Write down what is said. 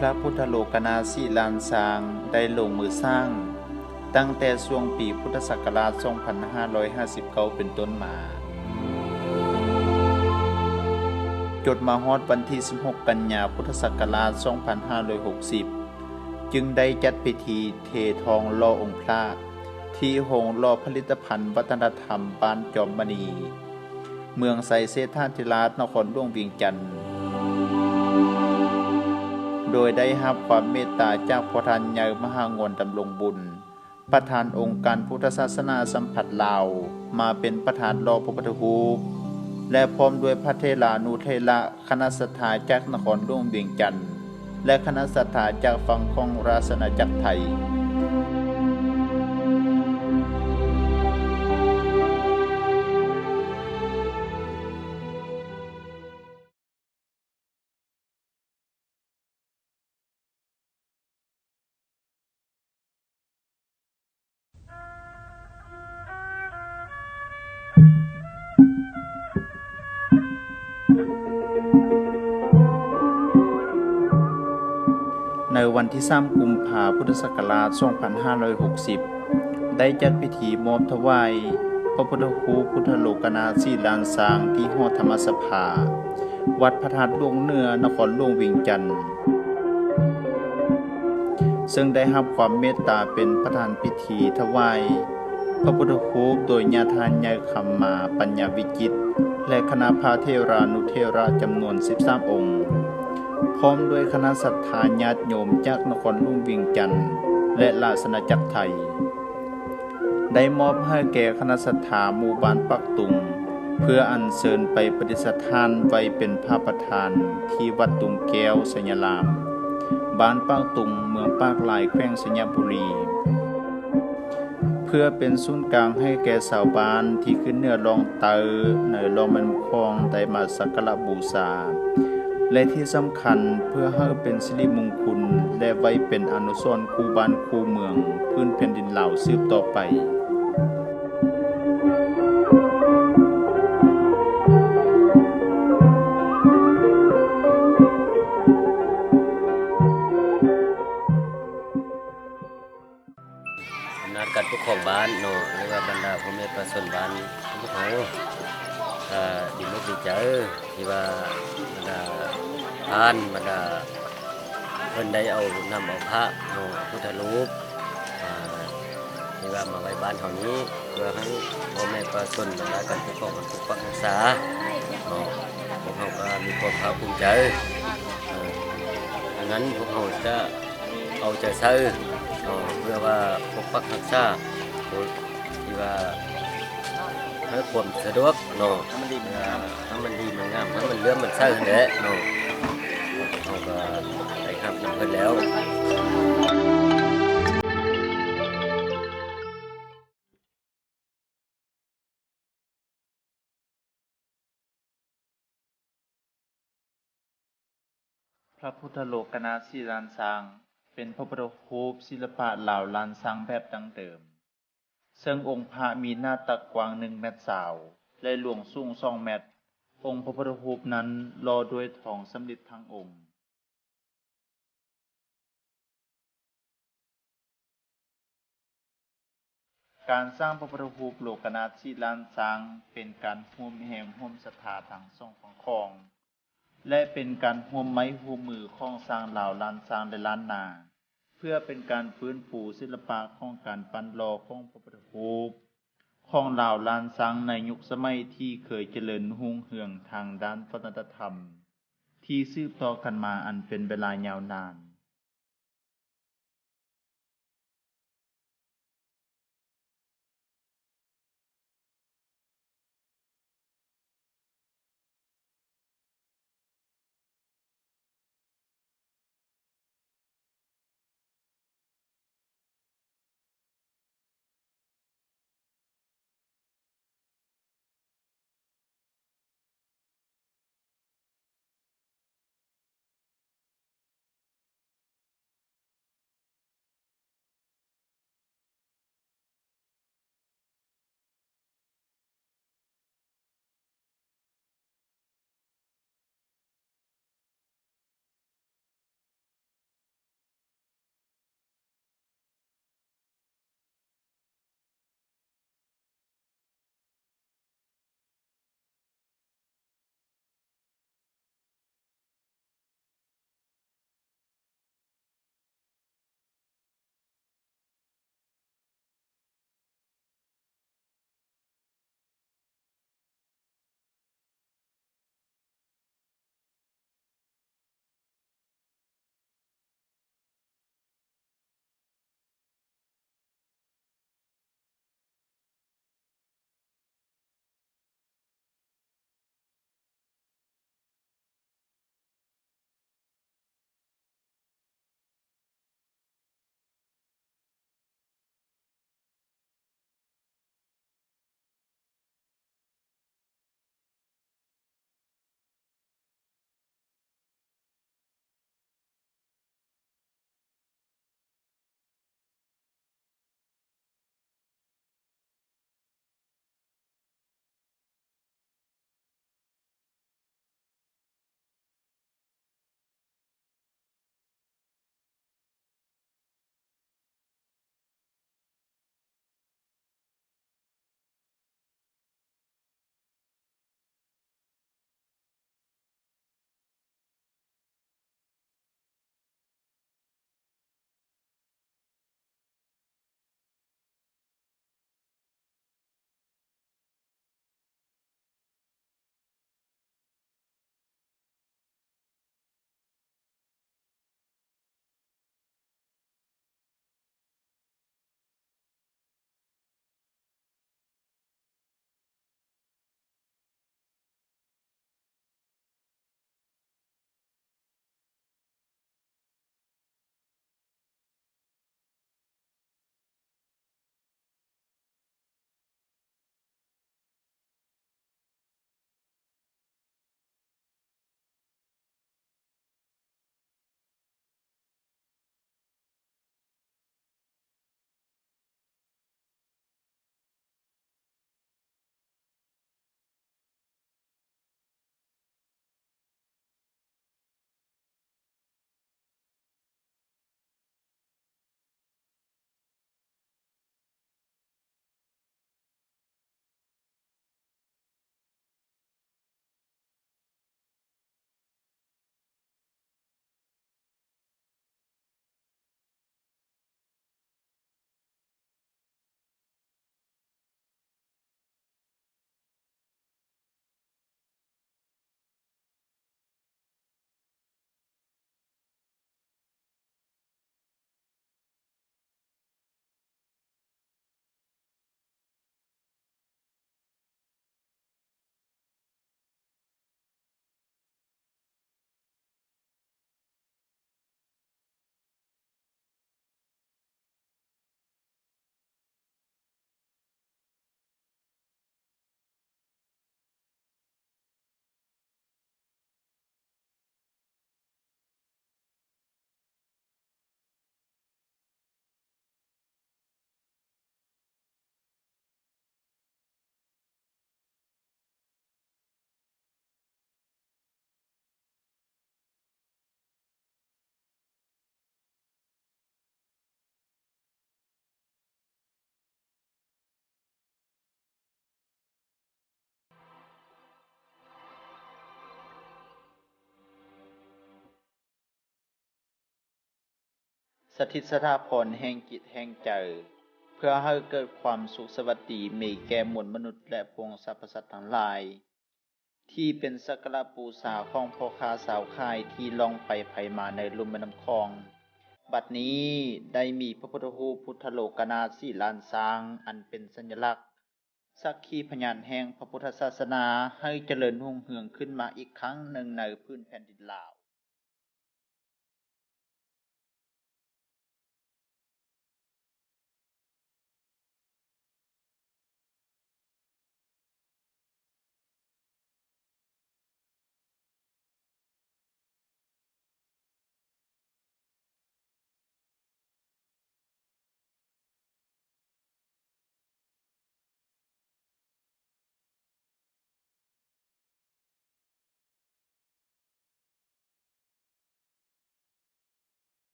ພະພຸດທະໂລກະນາດສີລ້ານຊ້າງໄດ້ລົງມືສ້າງຕັ້ງແຕ່ຊ່ວງປີພຸດທະສັກກະລາດສອງພັນຫ້າຮ້ອຍຫ້າສິບເກົ້າເປັນຕົ້ນມາ, ຈົນມາຮອດວັນທີສິບຫົກກັນຍາ ພຸດທະສັກກະລາດສອງພັນຫ້າຮ້ອຍຫົກສິບ ຈຶ່ງໄດ້ຈັດພິທີເທທອງຫຼໍ່ອົງພະ ທີ່ໂຮງຫຼໍ່ຜະລິດຕະພັນວັດທະນະທຳບ້ານຈອມມະນີ ເມືອງໄຊເສດຖາທິລາດ ນະຄອນຫຼວງວຽງຈັນ, ໂດຍໄດ້ຮັບຄວາມເມດຕາຈາກພໍ່ທ່ານໃຫຍ່ມະຫາງວນ ດຳລົງບຸນ ປະທານອົງການພຸດທະສາສະໜາສຳພັນລາວ ມາເປັນປະທານຫຼໍ່ພະພຸດທະຮູບ ແລະ ພ້ອມດ້ວຍພະເຖລານຸເຖລະ ຄະນະສັດທາຈາກນະຄອນຫຼວງວຽງຈັນ ແລະ ຄະນະສັດທາຈາກຝັ່ງຂອງລາຊະອານາຈັກໄທ. ໃນວັນທີສາມ ກຸມພາ ພຸດທະສັກກະລາດສອງພັນຫ້າຮ້ອຍຫົກສິບ ໄດ້ຈັດພິທີມອບຖວາຍພະພຸດທະຮູບພຸດທະໂລກະນາດສີລ້ານຊ້າງ ທີ່ຫໍທຳມະສະພາ ວັດພະທາດຫຼວງເໜືອ ນະຄອນຫຼວງວຽງຈັນ, ເຊິ່ງໄດ້ຮັບຄວາມເມດຕາເປັນປະທານພິທີຖວາຍພະພຸດທະຮູບໂດຍຍາທ່ານໃຫຍ່ຄຳມາ ປັນຍາວິຈິດ ແລະ ຄະນະພະເຖລານຸເຖລະຈຳນວນສິບສາມອົງ, ພ້ອມດ້ວຍຄະນະສັດທາຍາດໂຍມຈາກນະຄອນຫຼວງວຽງຈັນ ແລະ ລາຊະອານາຈັກໄທ. ໄດ້ມອບໃຫ້ແກ່ຄະນະສັດທາໝູ່ບ້ານປາກຕຸງ ເພື່ອອັນເຊີນໄປປະດິດສະຖານໄວ້ເປັນພະປະທານທີ່ວັດຕຸງແກ້ວໄຊຍະລາມ ບ້ານປາກຕຸງ ເມືອງປາກລາຍ ແຂວງໄຊຍະບູລີ ເພື່ອເປັນສູນກາງໃຫ້ແກ່ຊາວບ້ານທີ່ຂຶ້ນເໜືອລ່ອງໃຕ້ໃນລ່ອງແມ່ນ້ຳຂອງໄດ້ມາສັກກາລະບູຊາ ແລະ ທີ່ສຳຄັນເພື່ອໃຫ້ເປັນສິລິມຸງຄຸນ ແລະ ໄວ້ເປັນອະນຸສອນຄູ່ບ້ານຄູ່ເມືອງພື້ນແຜ່ນດິນລາວສືບຕໍ່ໄປ. ອຳນາດການປົກຄອງບ້ານເນາະ ຫຼືວ່າບັນດາພໍ່ແມ່ປະຊາຊົນບ້ານຂອງພວກເຮົາ ກະດີມຸກດີໃຈທີ່ວ່າບັນດາທ່ານ ບັນດາເພິ່ນໄດ້ເອົາ ນຳເອົາພະເນາະ ພຸດທະຮູບ ອ່າ ທີ່ວ່າມາໄວ້ບ້ານເຮົານີ້ ເພື່ອໃຫ້ພໍ່ແມ່ປະຊາຊົນ ບັນດາການປົກຄອງ ເພິ່ນປົກປັກຮັກສາເນາະ ພວກເຮົາກໍມີຄວາມພາກພູມໃຈ ເອີ ອັນນັ້ນພວກເຮົາຈະ ເອົາໃຈໃສ່ເນາະ ເພື່ອວ່າປົກປັກຮັກສາ ທີ່ວ່າໃຫ້ຄວາມສະດວກເນາະ ໃຫ້ມັນດີມັນງາມ ໃຫ້ມັນດີມັນງາມ ໃຫ້ມັນເຫຼື້ອມມັນໃສຫັ້ນແຫຼະເນາະ ເຮົາກໍໄດ້ຮັບນຳເພິ່ນແລ້ວ. ພະພຸດທະໂລກະນາດສີລ້ານຊ້າງ ເປັນພະພຸດທະຮູບສິລະປະລາວລ້ານຊ້າງແບບດັ້ງເດີມ, ເຊິ່ງອົງພະມີໜ້າຕັກກວ້າງໜຶ່ງແມັດຊາວ ແລະ ຫຼວງສູງສອງແມັດ. ອົງພະພຸດທະຮູບນັ້ນຫຼໍ່ດ້ວຍທອງສຳລິດທັງອົງ. ການສ້າງພະພຸດທະຮູບໂລກະນາດສີລ້ານຊ້າງ ເປັນການຮ່ວມແຮງຮ່ວມສັດທາທັງສອງຝັ່ງຂອງ ແລະ ເປັນການຮ່ວມໄມ້ຮ່ວມມືຂອງຊ້າງລາວລ້ານຊ້າງ ແລະ ລ້ານນາ ເພື່ອເປັນການຟື້ນຟູສິລະປະຂອງການປັ້ນຫຼໍ່ຂອງພະພຸດທະຮູບຂອງລາວລ້ານຊ້າງ ໃນຍຸກສະໄໝທີ່ເຄີຍຈະເລີນຮຸ່ງເຮືອງທາງດ້ານວັດທະນະທຳ ທີ່ສືບຕໍ່ກັນມາອັນເປັນເວລາຍາວນານ. ສະຖິດສະຖາພອນແຫ່ງຈິດແຫ່ງໃຈ ເພື່ອໃຫ້ເກີດຄວາມສຸກສະຫວັດດີມີແກ່ມວນມະນຸດ ແລະ ປວງສັບພະສັດທັງຫຼາຍ ທີ່ເປັນສັກກາລະບູຊາຂອງພໍ່ຄ້າຊາວຂາຍທີ່ລ່ອງໄປໄປມາໃນລຸ່ມແມ່ນ້ຳຂອງ. ບັດນີ້ໄດ້ມີພະພຸດທະຮູບພຸດທະໂລກະນາດສີລ້ານຊ້າງ ອັນເປັນສັນຍະລັກ ສັກຂີພະຍານແຫ່ງພະພຸດທະສາສະໜາ ໃຫ້ຈະເລີນຮຸ່ງເຮືອງຂຶ້ນມາອີກຄັ້ງໜຶ່ງໃນພື້ນແຜ່ນດິນລາວ.